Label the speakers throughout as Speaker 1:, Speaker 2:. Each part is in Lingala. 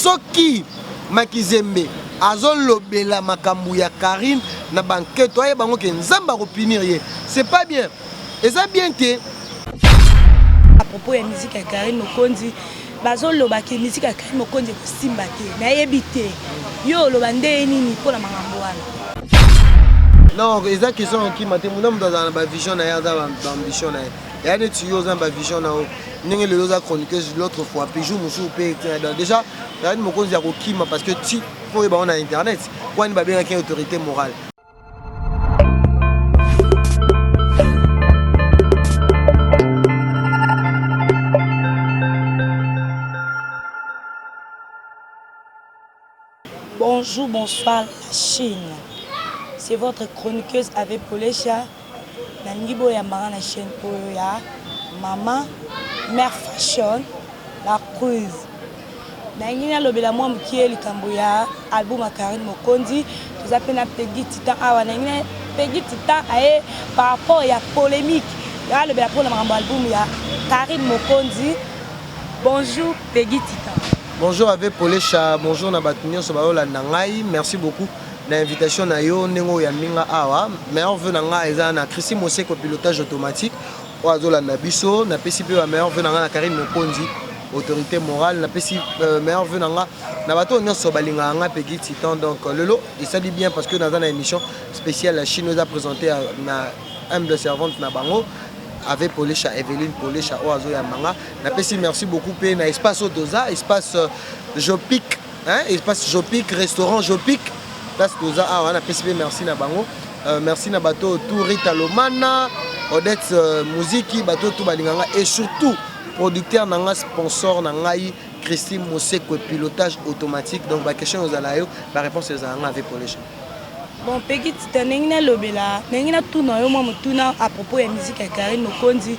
Speaker 1: Soki Makizembe azolobela makambo ya Carine na banketo, ayeba yango ke Nzambe akopunir ye. C'est pas bien, eza bien te.
Speaker 2: À propos ya musique ya Carine Mokonzi, bazoloba ke musique ya Carine Mokonzi ekosimba te, nayebi te yo oloba nde nini mpona makambo wana?
Speaker 1: Non, eza question ya kokima te. Muna moto azala na bavision na ye, aza baambition na ye. Eya neti yo oza na bavision na yo, ndenge lelo oza chroniqueuse, l'autre fois puis jour mosusu mpe. Déjà Carine Mokonzi ya kokima parce que ti po oyeba ngo na internet kwani babengaki autorité morale.
Speaker 2: Bonjour, bonsoir la Chine. C'est votre chroniqueuse avec Polesha. Nalingi boyambanga na chaîne oyo ya Mama Mère Fashion la Cruise. Nalingi nalobela mwa mokie likambo ya album ya Carine Mokonzi. Toza mpe na Peggy Titan awa. Nalingi na Peggy Titan aye par rapport ya polémique. Alobela mpona makambo ya album ya Carine Mokonzi. Bonjour Peggy Titan.
Speaker 1: Bonjour avec Polesha, bonjour na bato nyonso bayolanda ngai. Merci beaucoup na invitation na yo ndenge oyambi nga awa. Meilleur vœu na ngai eza na Chrissy Moseko, pilotage automatique oyo azolanda biso. Napesi mpe ba meilleur vœu na ngai na Karine Mokonzi, autorité morale. Napesi meilleur vœu na ngai na bato oyo nyonso balingaka ngai Peggy Titan. Donc lelo esali bien parce que naza na émission spéciale ya Chine oyo eza présenté na humble servante na bango avec Polesha, Eveline Polesha oyo azoyamba nga. Napesi merci beaucoup mpe na espace oyo toza, espace Jopic, hein, espace Jopic, restaurant Jopic, place toza awa. Napesi mpe merci na bango. Merci na bato oyo tout, Rita Lomana, Odette Muziki, bato oyo tout balinga nga, et surtout producteur na nga, sponsor na ngai Christine Mosekwe, pilotage automatique. Donc baquestion ozala yo, baréponse ezala nga avec Polesha.
Speaker 2: Bon Peggy Titan, ndenge nalobela, ndenge natuna yo mwa motuna à propos ya musique ya Carine Mokonzi.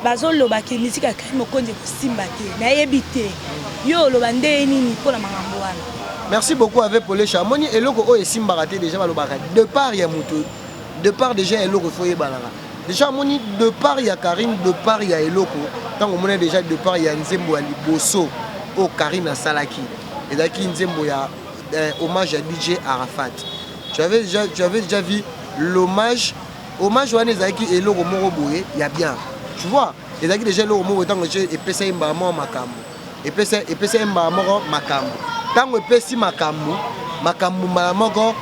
Speaker 2: Bazoloba ke musique ya Carine Mokonzi ekosimba te, nayebi te yo oloba nde nini mpona makambo wana?
Speaker 1: Merci beaucoup avec Polesha. Amoni eloko oyo esimbaka te, déjà balobaka départ ya moto, départ déjà eloko efo oyebanaka déjà. Amoni départ ya Karine, départ ya eloko, ntango omoni déjà départ ya nzembo ya liboso oyo Karine asalaki, ezalaki nzembo ya hommage à DJ Arafat. Tu avais déjà vu l'hommage, hommage wana ezalaki eloko moko boye ya bien, tu vois. Ezalaki déjà eloko moko ntango epesa ye mbala moko makambo, epesa ye mbala moko makambo. Ntango epesi makambo, makambo mbala moko,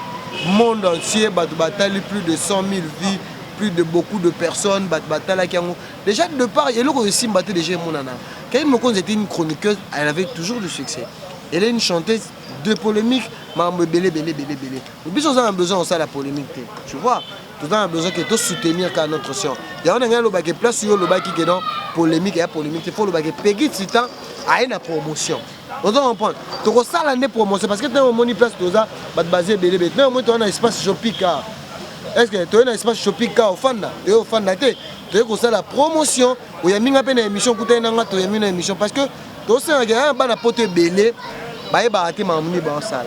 Speaker 1: monde entier bato batali, plus de 100 000 vues, plus de beaucoup de personnes bato batalaki yango. Déjà de part eloko esimba te, déjà emonana. Karine Mokonzi était une chroniqueuse, elle avait toujours du succès. Elle est une chanteuse de polémique, makambo ebele ebele ebele ebele. Biso oza na besoin osala polémique te, tu vois. Toza na besoin ke tosoutenir kaka notre sœur. Yango na ngai alobaki place oyo olobaki ke non, polémique eya polémique te. Fo olobaki Peggy Titan aye na promotion, ozo comprendre. Tokosala nde promotion parce que ntango omoni place toza, bato baza ebele ebele. Ntango omoni toza na espace Jopika, est ce que toye na espace Jopika ofanda? Toye ofanda te, toye kosala promotion. Oyambi nga mpe na émission, okutani na nga, toyambi na émission parce que tosalaka ya bana poto ebele bayebaka te makambo nini baosala,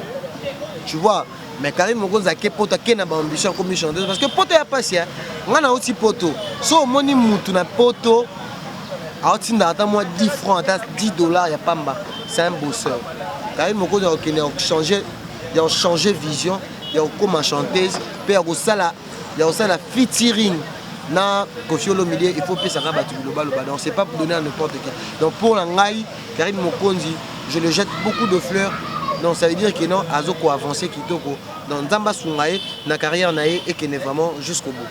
Speaker 1: tu vois. Mais Karine Mokonzi ake poto, ake na baambition, akomi chanteuse parce que poto ya pasi. Ya nga nauti poto, so omoni mutu na poto aotindaka ata mwa 10 francs, ata 10 $ ya pamba, c'est un bosseur. Karine Mokonzi akokende ya kochanger vision ya kokóma chanteuse mpe ya kosala featuring na Koffi Olomide. Il faut pesaka bato bilobaloba, donc c'est pas donné à n'importe qui. Donc pour na ngai, Karine Mokonzi, je le jette beaucoup de fleurs. Donc ça veut dire que non, azoko avancer kitoko. Donc Nzambe asunga ye na carrière na ye ekende vraiment jusqu'au bout.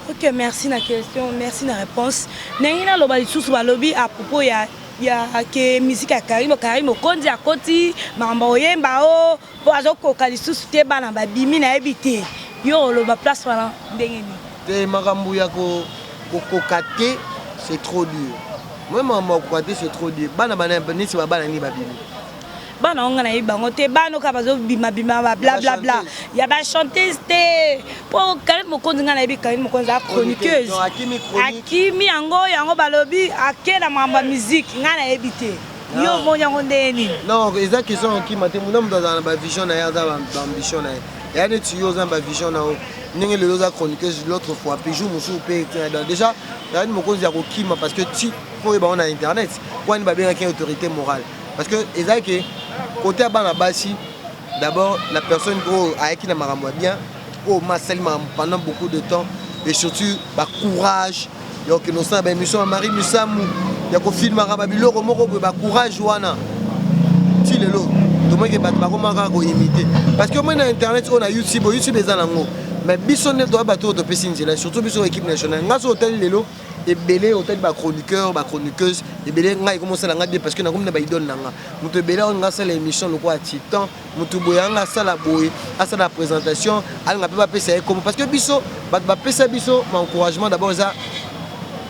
Speaker 2: Ok, merci na question, merci na réponse. Ndenge naloba lisusu, balobi à propos ya ke musique ya Karine Mokonzi, akoti makambo oyemba o mpo azokoka lisusu te, bana babimi, nayebi te yo oloba place wana ndenge nini?
Speaker 1: Te, makambo ya kokoka te, c'est trop dur. Moi, makambo ya kokoka te, c'est trop dur. Bana bana neti babana nini babimi?
Speaker 2: Bana ngo nga nayebi bango te. Bana oka bazobimabima, bablablabla ya bachanteuse te, mpo Karine Mokonzi, nga nayebi Karine Mokonzi aza chroniqueuse. Akimi yango, yango balobi ake na makambo ya musique, nga nayebi te yo omoni yango ndenge nini?
Speaker 1: Non, eza question okima te. Muna moto azala na bavision na ye, aza baambition na ye. Eya neti yo oza na bavision na yo, ndenge lelo oza chroniqueuse, l'autre fois puis jour mosusu mpe. Déjà Karine Mokonzi ya kokima parce que ti po oyeba ngo na internet kwani babengaki autorité morale parce que ezalaki. Côté ya bana basi, d'abord la personne oyo ayaki na makambo ya bien, oyo masali makambo pendant beaucoup de temps, et surtout bacourage ya kokende kosala baémission ya Marie Misamu, ya kofilmaka babiloko moko boye, bacourage wana ti lelo tomoki bato bakoma kaka koimiter, parce que omoi na internet oyo, na YouTube oyo, YouTube eza nango, mais biso nde toya bato oyo topesi nzela, surtout biso équipe nationale. Nga so otali lelo ebele, otali bachroniqueur, bachroniqueuse ebele, ngai ekomosala nga bien, parce que nakomi na baidole na nga. Moto ebele oyo nga asala émission lokola Titan, moto boye anga asala boye, asala présentation, alinga mpe bapesa ye kombo, parce que biso bato bapesa biso baencouragement. D'abord eza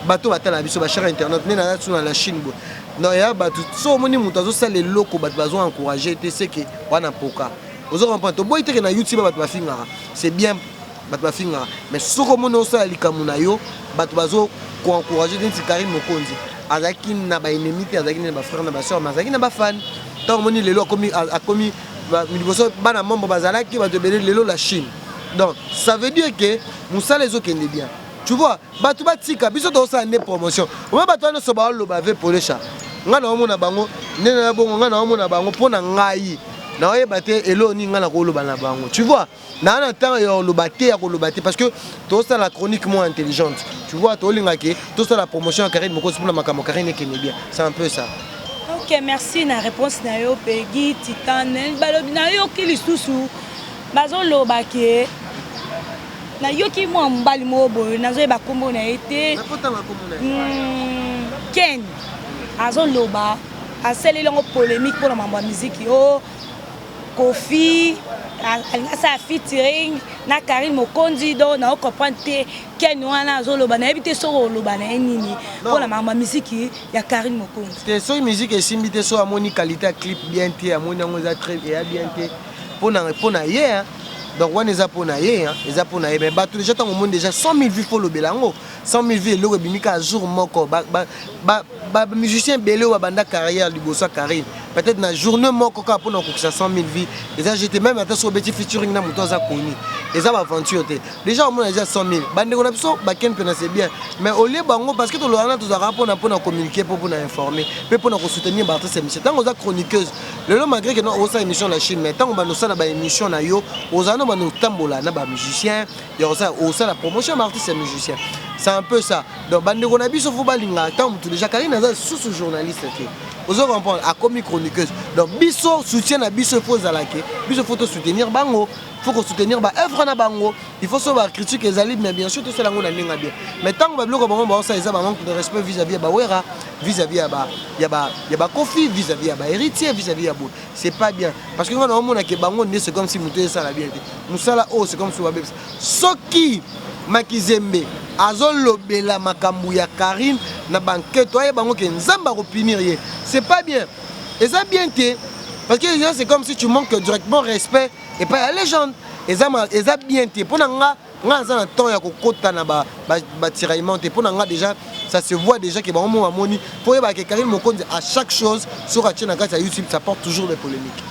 Speaker 1: bato batala biso, bachers internautes. Nde naza so na la Chine boye, non, ya bato so omoni moto azosala eloko, bato bazo encourage te, seke wana mpoka ozo comprendre. Toboyi teke na YouTube bato bafingaka, c'est bien, bato bafingaka, mais soki omoni osala likambo na yo, bato bazo koencourage te. Neti Karine Mokonzi azalaki na baennemi te, azalaki na bafrère na basœur, mais azalaki na bafan. Ntango omoni lelo akomi liboso, bana membre bazalaki bato ebele lelo la Chine. Donc ça veut dire que mosala ezokende bien, tu vois. Bato batika biso, tozosala nde promotion. Oyo bato wana nyonso baoloba ve polesha, ngai naomona bango nde na bongo, ngai naomona bango mpo na ngai naoyeba te eloko nini ngai nakoloba na bango, tu vois. Naa na ntango ya koloba te, ya koloba te, parce que tozosala chronique moins intelligente, tu vois. Tolingaki tosala promotion ya Karine Mokonzi mpona makambo Karine ekende bien, c'est un peu ça.
Speaker 2: Ok, merci na réponse na yo, Pegi Titan. Balobi nayoki lisusu bazoloba ke nayoki mwa mobali moko boye, nazoyeba nkombo na ye te.
Speaker 1: Nakotanga kombo na ye.
Speaker 2: Ken azoloba, asaleli yango polémique mpona mambo ya miziki o Kofi alingi asala featuring na Karine Mokonzi. Donc nao comprendre te, Ken wana azoloba, nayebi te soki oloba na ye nini mpona makambo ya miziki ya Karine Mokonzi.
Speaker 1: Te, soki musique esimbi te, so amoni qualité ya clip bien te, amoni yango eza très eya bien te mpona ye, hein. Donc wana eza mpona ye, hein, eza mpona ye. Mais bato déjà, ntango omoni déjà 100 000 vues, faut olobela yango. 100 000 vues, eloko ebimi kaka jour moko. Bamusicien ebele oyo babanda carrière liboso ya Karine, peut-être na journée moko kaka mpona kokokisa 100 000 vues, eza jete. Même ata soki obeti featuring na moto aza koni, eza baaventure te. Déjà omona déjà 100 000, bandeko na biso bakende mpena, c'est bien. Mais olie bango, parce que tolobaka na tozalaka mpona communiquer, mpo mpona informer, mpe mpona kosoutenir baartiste ya émission. Ntango oza chroniqueuse lelo, malgré que osala émission na Chine, mais ntango bando osala baémission na yo, ozala na bando otambola na bamusicien ya osala promotion ya baartiste ya musicien, c'est un peu ça. Donc bandeko na biso faut balingaka ntango motu déjà Karine aza susu journaliste te, ozo comprendre, akomi chroniqueuse. Donc biso, soutien na biso faut ezalake biso faut tosoutenir bango, faut kosoutenir baœuvre na bango. Il faut so bacritique ezali, mais bien sûr tosala yango na ndenge ya bien. Mais ntango babiloko bango baosala eza bamanque de respect vis-à-vis ya bawera, vis-à-vis ya bakofi, vis-à-vis ya bahéritier, vis-à-vis ya boye, c'est pas bien, parce que nga naomonake bango nde c'est comme si moto esala bien te mosala oyo, c'est comme si babebisa. Soki Makizembe azolobela makambo ya Karine na banketo, ayeba yango ke Nzambe akopunir ye. C'est pas bien, eza bien te, parce que c'est comme si tu manques directement respect epai ya légende. Eza bien te. Mpo na nga, nga aza na temps ya kokota na batiraillement te. Mpo na nga déjà, ça se voit déjà ke bango mo bamoni. Mpo oyebaka ke Karine Mokonzi, à chaque chose soki atie na kati ya YouTube, ça porte toujours des polémiques.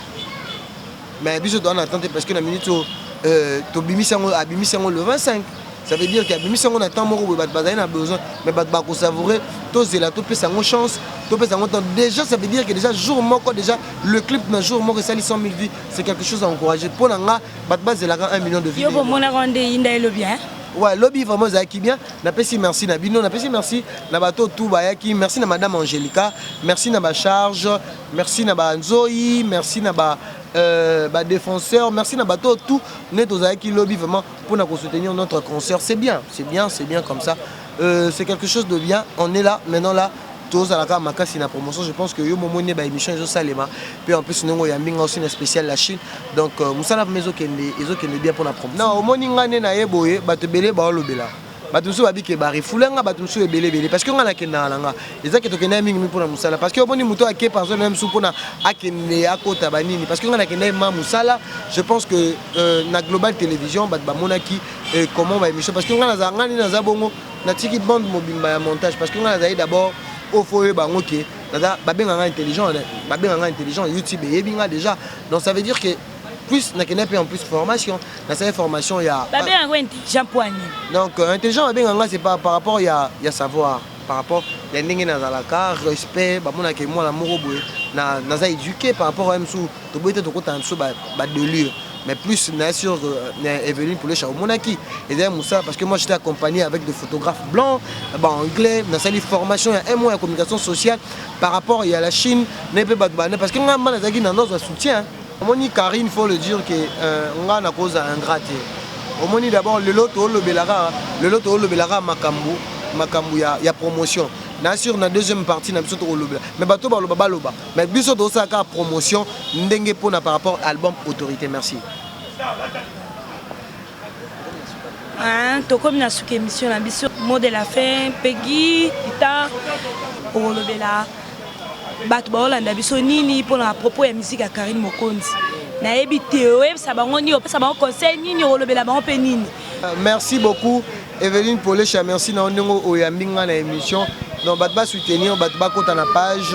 Speaker 1: Mais biso toza na temps te, parce que na minute oyo tobimisi yango, abimisi yango le 25, ça veut dire ke abimisi yango na temps moko boye, bato bazali na besoin, mais bato bakosavoure. Tozela, topesa yango chance, topesa yango temps. Déjà ça veut dire que déjà jour moko, déjà le clip na jour moko esali 100 000 vues, c'est quelque chose à encourager. Mpo na nga, bato bazelaka 1 million de vues.
Speaker 2: Yo bomonaka nde yinda elobi, hein?
Speaker 1: Ouais, lobi vraiment ezalaki bien. Napesi merci na bino, napesi merci na bato tu bayaki, merci na madame Angélika, merci na bacharge, merci na banzoi, merci na ba badéfenseur, merci na bato tout nde tozalaki lobi vraiment mpona kosoutenir notre concert. C'est bien, c'est bien, c'est bien comme ça, c'est quelque chose de bien. On est là maintenant, là tozalaka makasi na promotion. Je pense que yo momoni baémission ezosalema, mpe en plus ndenge oyambi nga aussi na spécial la Chine. Donc mosala vraiment ezokende, ezokende bien mpona promotion. Non, omoni nga nde naye boye, bato ebele baolobela, bato mosusu babike barefule nga, bato mosusu ebele ebele, parce que nga nakendaka na nga, eza ke tokendaki mingi mpona mosala, parce que omoni moto ake par exemple mosusu mpona akende akota banini, parce que nga nakendaki ma mosala. Je pense que na Global Télévision bato bamonaki comment baémission, parce que nga nazala, nga nde naza bongo, natiki bande mobimba ya montage, parce que nga nazali d'abord oyo faut oyeba yango ke naza, babenganga intelligent, babenganga intelligent, YouTube eyebi nga déjà. Donc ça veut dire que plus nakende mpe en plus formation, nasali formation ya
Speaker 2: Babengaka intelligent mpo ani?
Speaker 1: Donc intelligent babenganga, c'est par rapport ya savoir. Par rapport ya ndenge nazalaka, respect, bamonaka mwana moko boye naza éduqué par rapport à mosusu. Toboyi te, tokotana biso badélire, mais plus na sur Evelyne Polesha, omonaki ezali mosala, parce que moi, j'étais accompagné avec des photographes blancs, baanglais. Nasali formation ya un mois ya communication sociale par rapport ya la Chine na mpe bato bane, parce que nga mba nazalaki na nozwa soutien. Omoni, Karine, faut le dire que nga nakozala ingrat te. Omoni, d'abord lelo toolobelaka makambo ya promotion na sur na deuxième partie na biso tokolobela. Mais bato baloba, baloba, mais biso tozosala kaka promotion ndenge mpona par rapport album Autorité. Merci.
Speaker 2: Tokomi na suka émission na biso. Mot de la fin, Peggy Tita, okolobela bato baolanda biso nini mpona propos ya musique ya Karine Mokonzi? Nayebi te, oyebisa bango nini, opesa bango conseil nini, okolobela bango mpe nini?
Speaker 1: Merci beaucoup, Evelyne Polesha. Merci na ndenge oyambi nga na émission. Donc bato basoutenir, bato bakota na page,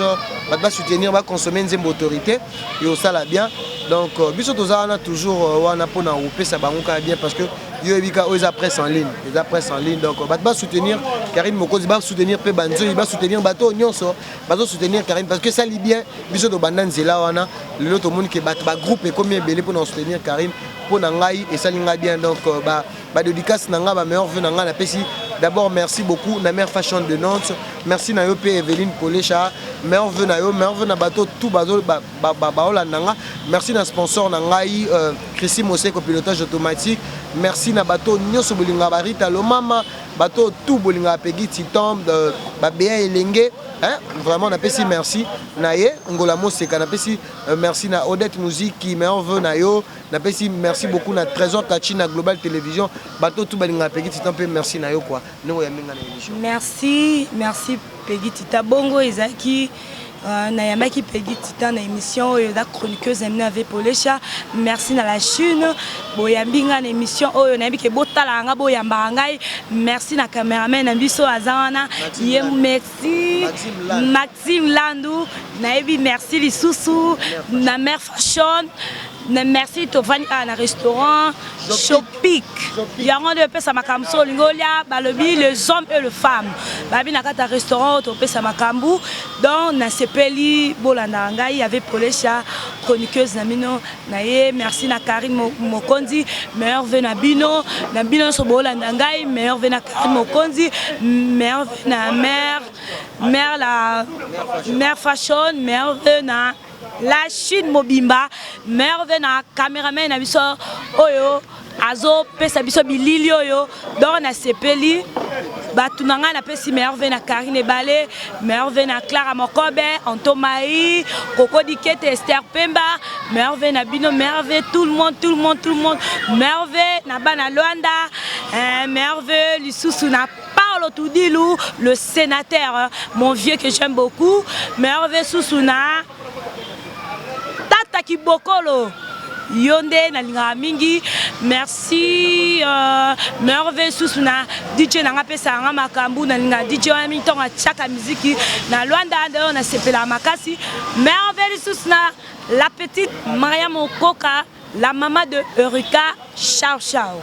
Speaker 1: bato basoutenir, baconsommer nzembo Autorité e osala bien. Donc biso toza wana toujours wana mpona kopesa bango kaka bien, parce que yo oyebi ka oyo eza presse en ligne, eza presse en ligne. Donc bato basoutenir Karine Mokonzi, basoutenir mpe banzoi, basoutenir bato oyo nyonso bazosoutenir Karine, parce que esali bien. Biso tobanda nzela wana, lelo tomoni ke bato bagroupe ekomi ebele mpona kosoutenir Karine. Mpo na ngai, esali ngai bien. Donc badédicace na ngai, bameilleurs vœux na ngai, napesi d'abord merci beaucoup na Mare Fashion de Nantes. Merci na yo mpe, Eveline Polesha. Meilleurs vœux na yo, meilleurs vœux na bato tout baolanda nga. Merci na sponsor na ngai, Christi Moseko, pilotage automatique. Merci na bato nyonso bolingaka Barita Lomama, bato tout bolingaka Pegi Titan, babeya elenge, hein? Vraiment napesi merci na ye Ngola Moseka. Napesi merci na Odette Muziki, meilleurs vœux na yo. Napesi merci beaucoup na Trésor Kachi na Global Télévision. Bato tout balingaka Pegi Titan mpe, merci na yo quoi, ndenge oyambi nga na émission.
Speaker 2: Merci, merci Pegi Tita. Bongo ezalaki nayambaki Pegi Titan na émission oyo eza chroniqueuse amina ave Polesha. Merci na la Chine, boyambi nga na émission oyo. Nayebi ke botalaka nga, boyambaka ngai. Merci na cameraman na biso aza wana ye, merci Maxime Landu. Nayebi, merci lisusu na Mare Fashion na merci. Tovandi awa na restaurant Shopic, yango nde opesa makambo so olingi olia. Balobi les hommes et les femmes babi na kati ya restaurant oyo topesa makambo. Donc nasepeli, bolandaka ngai ave Polesha, chroniqueuse na bino na ye. Merci na Karine Mokonzi, meilleurs vœux na bino, na bino nyonso boolanda ngai. Meilleurs vœux na Karine Mokonzi, meilleurs vœux na mare la Mare Fashion, meilleurs vœux na la Chine mobimba, meilleurs vœux na cameraman na biso oyo azopesa biso bilili oyo. Donc nasepeli, bato na ngai, napesi meilleurs vœux na Karine Ebale, meilleurs vœux na Clara Mokobe, Antomai Koko Dikete, Ester Pemba. Meilleurs vœux na bino, meilleurs vœux tout le monde, tout le monde, tout le monde. Meilleurs vœux na bana Lwanda, meilleurs vœux lisusu na Paulo Tudilu, le sénateur, mon vieux que j'aime beaucoup. Meilleurs vœux susu na Tata Kibokolo, yo nde nalingaka mingi. Merci. Meilleurs vœux susu na DJ na nga, apesaka nga makambo. Nalingaka DJ wana mingi, ntongo atiaka miziki na Lwanda nde oyo nasepelaka makasi. Meilleurs vœux lisusu na la petite Mariam Okoka, la maman de Eureka. Ciao, ciao.